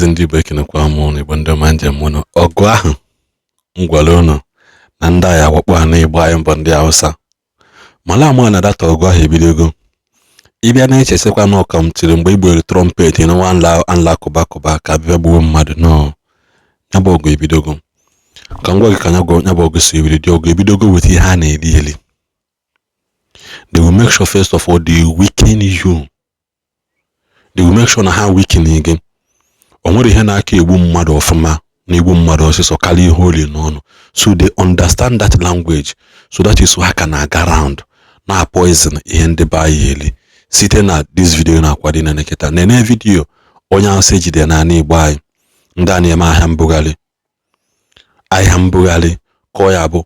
Ọhaneze ndị Igbo, ekenekwa m ụnụ. Igbo ndị ọma, njem ụnụ. Ọgụ ahụ m gwara ụnụ na ndị agha awakpo ha n'Igbo anyị mbụ, ndị Hausa mala ama na data. Ọgụ ahụ ebidogo. Ịbịa na-echesekwa na ọka m tiri mgbe igbere trumpet n'nwa nla kụba kụba ka bịa gbuo mmadụ nọ. Ya bụ ọgụ ebidogo. Ka m gwa gị ka ya bụ ọgụ si ebido. Dị ọgụ ebidogo weta ihe a na-eri eri. They will make sure, first of all, they weaken you. They will make sure na ha weaken gị. O nwere ihe na-aka egbu mmadụ ọfụma, na-egbu mmadụ ọsịsọ karịa ihe oli n'ọnụ. So they understand that language. So that is ha ka na-aga round na poison ihe ndị be anyị eli. Site na this video na-akwado na nkịta na-ene video onye Hausa ejide n'ala Igbo anyị, ndị a na-eme ahịa mbugharị, ahịa mbugharị, ka ọ ya bụ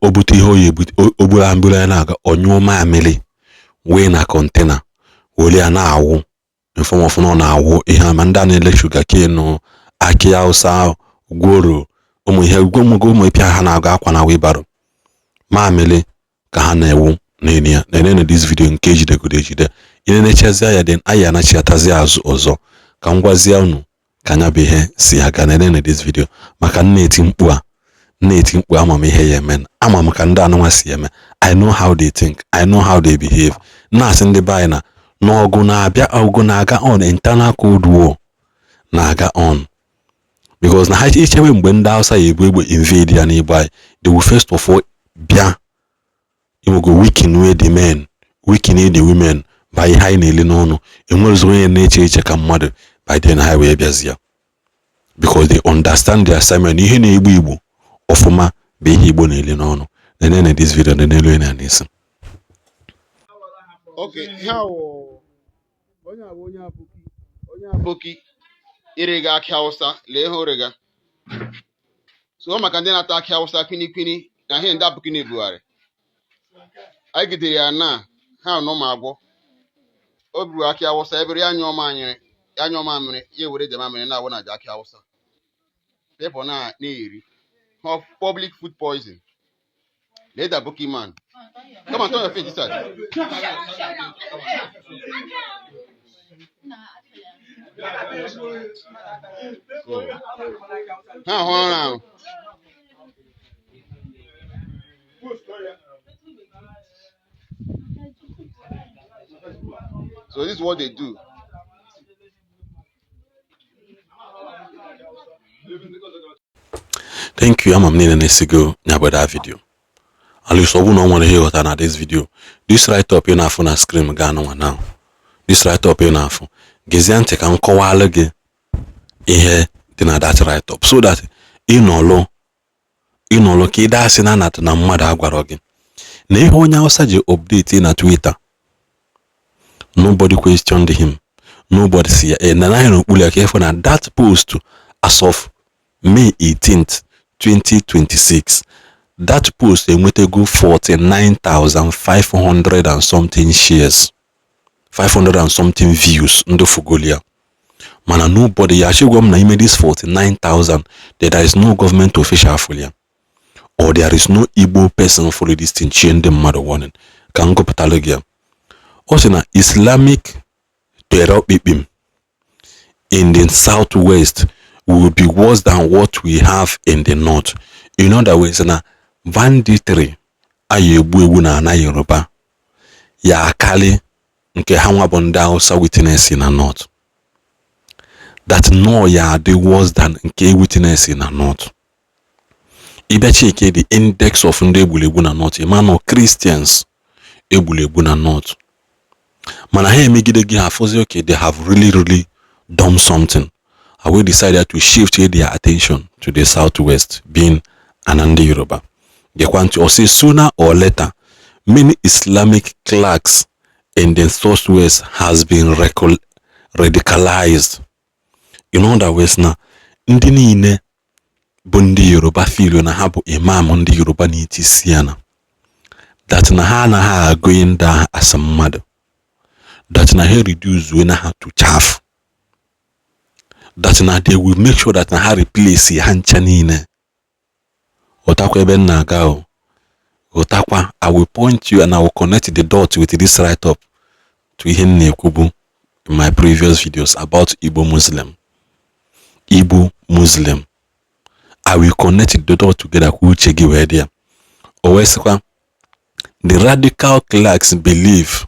o bute ihe oyi o buru mbugharị na-aga, ọnyụọ mamịrị wee na container were ya na-awụ in form of na ọ na-awụ ihe ama ndị a na-ele sugar cane, akị Hausa, gworo, ụmụ ihe ụmụ ịpịa ha na-aga akwa na wheelbarrow mamịrị ka ha na-ewu n'elu ya. Na-enene this video nke ejidegoro ejide, ịnenechazie ya, then anyị anachiatazi azụ ọzọ ka m gwazie unu ka anya bụ ihe si aga. Na-enene this video maka m na-eti mkpu a na-eti mkpu. Ama m ihe ya eme, ama m ka ndị anụnwa si eme. I know how they think, I know how they behave. Na-asị ndị be anyị na n'ọgụ na-abịa, ọgụ na-aga on, internal cold war na-aga on, because na ha ichewe mgbe ndị Hausa ya ebu egbe invade ya n'Igbo anyị, they will first of all bịa inwego weaken wey the men, weaken the women by ihe anyị na-eli n'ọnụ. Enwerezi onye na-eche eche ka mmadụ. By then ha wee bịazie, because they understand the assignment. Ihe na-egbu Igbo ọfụma bụ ihe Igbo na-eli n'ọnụ. Nenene this video, nenelu onye na n'isi. Okay, ihe a wụ onye a bụ onye aboki, onye aboki irega akị Awụsa. Lee ihe orega. So ọ maka ndị na-ata akị Awụsa kwini na ihe ndị aboki na-ebugharị. Anyị gidere ya na ha nọ ma agwọ o buru akị Awụsa ebere ya nyụọ mamịrị, ya nyụọ mamịrị, ya ewere dị mamịrị na-awụ na akị Awụsa people na na-eri of public food poison. Let the aboki man come and turn your face this side. So ha ahụ ọrụ ahụ. So this is what they do. Thank you. Ama m niile na-esigo ya bụ that video. At least ọ bụrụ na ọ nwere ihe ịghọta na this video, this write up ị na-afụ na screen ga anụnwa now, this write up ị na-afụ, gezie ntị ka m kọwalụ gị ihe dị na that write up, so that ịnọlụ ịnọlụ ka ị dasị na anata na mmadụ agwarọ gị na ihe onye Hausa ji update na Twitter. Nobody questioned him, nobody si ya na naghị n'okpuru ya ka ịfụ na that post as of May 18th 2026, that post enwetago 49,500 and something shares, 500 and something views, ndị fugolia. Mana nobody ya achịgwa m na ime this 49,000, there is no government official for ya or there is no Igbo person follow this thing chie ndị mmadụ warning. Ka m gụpụtalụ gị ya. Ọ sị na Islamic terror kpikpim in the southwest will be worse than what we have in the north. In other words, na banditry anyị egbu egbu na ana Yoruba ya akali nke ha nwa bụ ndị Hausa witness na north, that no ya adị worse than nke witness na north. Ịbịa check the index of ndị egburegbu na north, ịma nọ Christians egburegbu na north. Mana ha emegide gị, ha fụzi, okay, they have really really done something and we decided to shift their attention to the southwest, being ana ndị Yoruba. Gekwa ntị, ọ sị sooner or later many Islamic clerics in the southwest has been radicalized. In other words, na ndị niile bụ ndị Yoruba feel na ha bụ imam ndị Yoruba na-etisi ya na that na ha anaghị agụ ndị ahụ as mmadụ, that na ha reduce na ha to chaff, that na they will make sure that na ha replace ha ncha niile. Ghọtakwa ebe m na-aga o. Ghọtakwa, I will point you and I will connect the dot with this write up to ihe m na-ekwu bụ in my previous videos about Igbo Muslim. Igbo Muslim. I will connect the dot together ka uche gị wee dị ya. O wee sịkwa, the radical clerics believe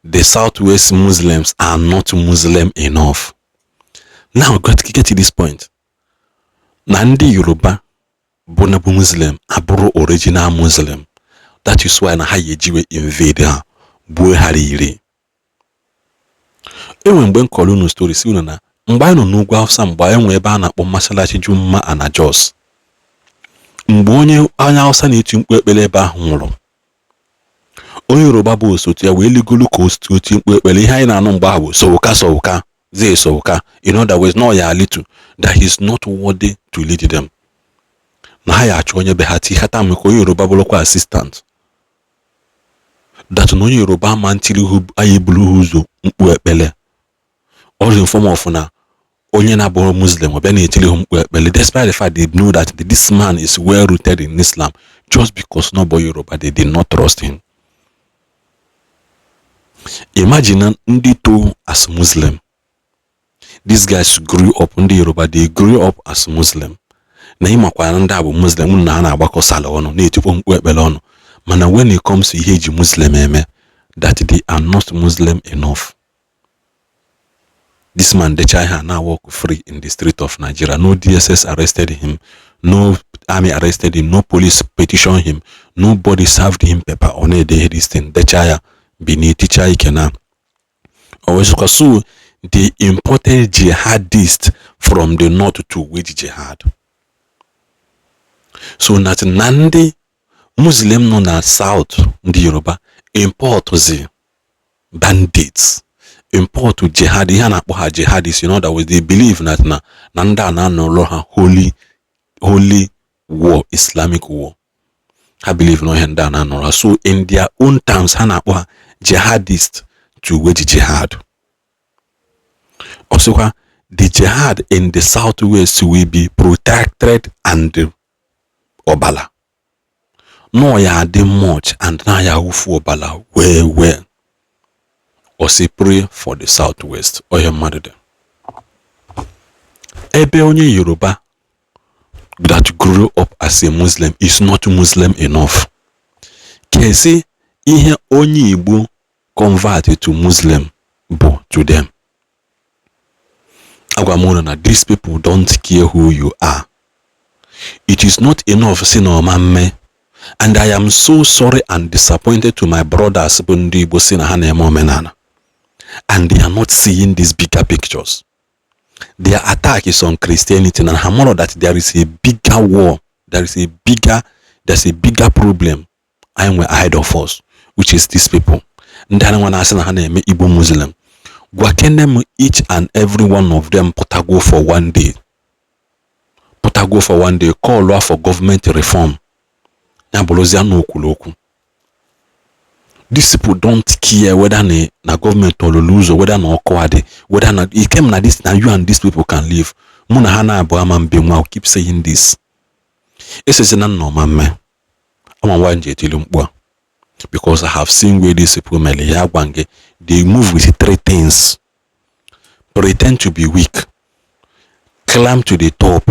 the Southwest Muslims are not Muslim enough. Now get to this point. Na ndị Yoruba bụ na bụ Muslim abụrụ original Muslim. That is why na ha ya ejiwe invade ha, gbuo ha iri. Enwe mgbe m kọrọ unu story si unu na mgbe anyị nọ n'ugwu Hausa, mgbe anyị nwe ebe a na-akpọ Masalachi Juma na Jos, mgbe onye Hausa na-eti mkpu ekpere ebe ahụ nwụrụ, onye Yoruba bụ osote ya wee ligolu ka oti mkpu ekpere. Ihe anyị na-anụ mgbe ahụ bụ "Sauka, sauka, zai sauka." In other words, no ya litu, that he is not worthy to lead them, na ha ya achọ onye be ha tighata m ka onye Yoruba bụrụkwa assistant, that na onye Yoruba ma ntiri anyị buru ha ụzọ mkpu ekpere. All in form of na onye na-abụrụ Muslim ọ bịa na-etiri ha mkpu ekpere, despite the fact they know that this man is well rooted in Islam. Just because no boy Yoruba, they did not trust him. Imagine ndị to as Muslim. These guys grew up, ndị Yoruba, they grew up as Muslim, na ịmakwa na ndị a bụ Muslim, na ha na-agbakọ sala ọnụ, na-etikwa mkpu ekpere ọnụ, mana when it comes to ihe eji Muslim eme, that they are not Muslim enough. This man decha ihe now walk free in the street of Nigeria. No DSS arrested him, no army arrested him, no police petition him, nobody served him paper. Ọ na-ede this thing, decha ya bi ticha ike na o wezụkwa. So they imported jihadists from the north to wage jihad, so that na ndị Muslim nọ na south, ndị Yoruba, importzi bandits, import jihad, ihe a na-akpọ ha jihadists. In other words, they believe that na ndị a na-anọrọ ha holy war, Islamic war. Ha believe na ihe ndị a na-anọrọ ha. So in their own terms, ha na-akpọ ha jihadist to wage jihad. Ọsịkwa the jihad in the southwest will be protected and ọbala nọ ya adị much and na ya awụfu ọbala well. Ọsị pray for the southwest. Onye mmadụ dị ebe onye Yoruba that grew up as a Muslim is not Muslim enough, kesi ihe onye Igbo convert to Muslim bụ to them. Agwa m unu na these people don't care who you are. It is not enough si na ọma mme. And I am so sorry and disappointed to my brothers bụ ndị Igbo si na ha na-eme omenala and they are not seeing these bigger pictures. Their attack is on Christianity, and ha mara that there is a bigger war, there's a bigger problem anyị nwe ahead of us, which is these people, ndị a nwa na-asị na ha na-eme Igbo Muslim. Gwa kene m, each and every one of them pụtago for one day, pụtago for one day, call for government reform, ya bụrụzie na okwuru okwu. These people don't care whether na gọọmenti ọlụlụ ụzọ, whether na ọkụ adị, whether na ikem na this na you and these people can live. Mụ na ha na-abụ ama mbe nwa. Keep saying this. Esezi na nna ọma mme ama nwa nji etili mkpu a, because I have seen where these people mere ya. Gwa gị, they move with three things: pretend to be weak, climb to the top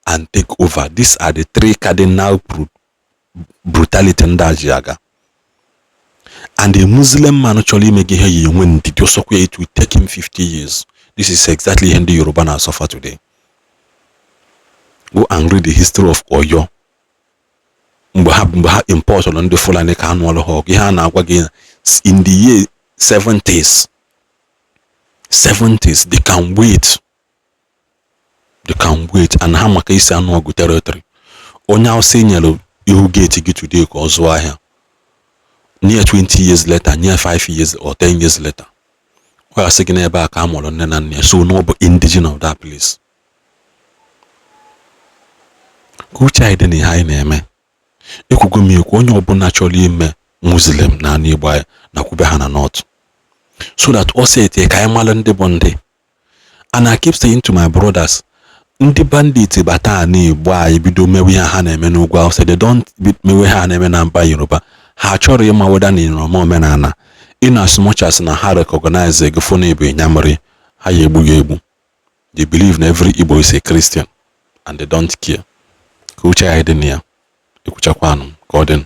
and take over. These are the three cardinal brutality ndị a ji aga. And a Muslim man chọrọ ime gị ihe ya enwe ndidi, ọsọkwa it will take him 50 years. This is exactly ihe ndị Yoruba na suffer today. Go and read the history of Oyo. Mgbe ha importụrụ ndị Fulani ka ha nụọrọ ha ọgụ, ihe a na-agwa gị, in the year 70s, 70s, they can wait, they can wait. And ha maka isi anụ ọgụ territory. Onye Hausa nyere ihu gate gị today ka ọ zụọ ahịa, near 20 years later, near 5 years or 10 years later, ọ ga-asị gị n'ebe a ka a mụrụ nne na nna ya, so na ọ bụ indigene of that place. Ka uche anyị dị na ihe anyị na-eme. Ekwugo m ekwu, onye ọbụla chọrọ ime Muslim na ala Igbo anyị nakwube ha na north, so that ọ sete ka anyị mara ndị bụ ndị. And I keep saying to my brothers, ndị bandit bata ala Igbo anyị, bido mewe ihe ha na-eme n'ugwu Awụsa, they don't mewe ha na-eme na mba Yoruba. Ha chọrọ ịma weda na ịnọrọ omenala, in as much as na ha recognize gị fụ na ịbụ ịnyamịrị, ha ya egbu gị egbu. They believe na every Igbo is a Christian and they don't care. Ka uche anyị dị na ya. Ekwuchakwanụ m ka ọ dị.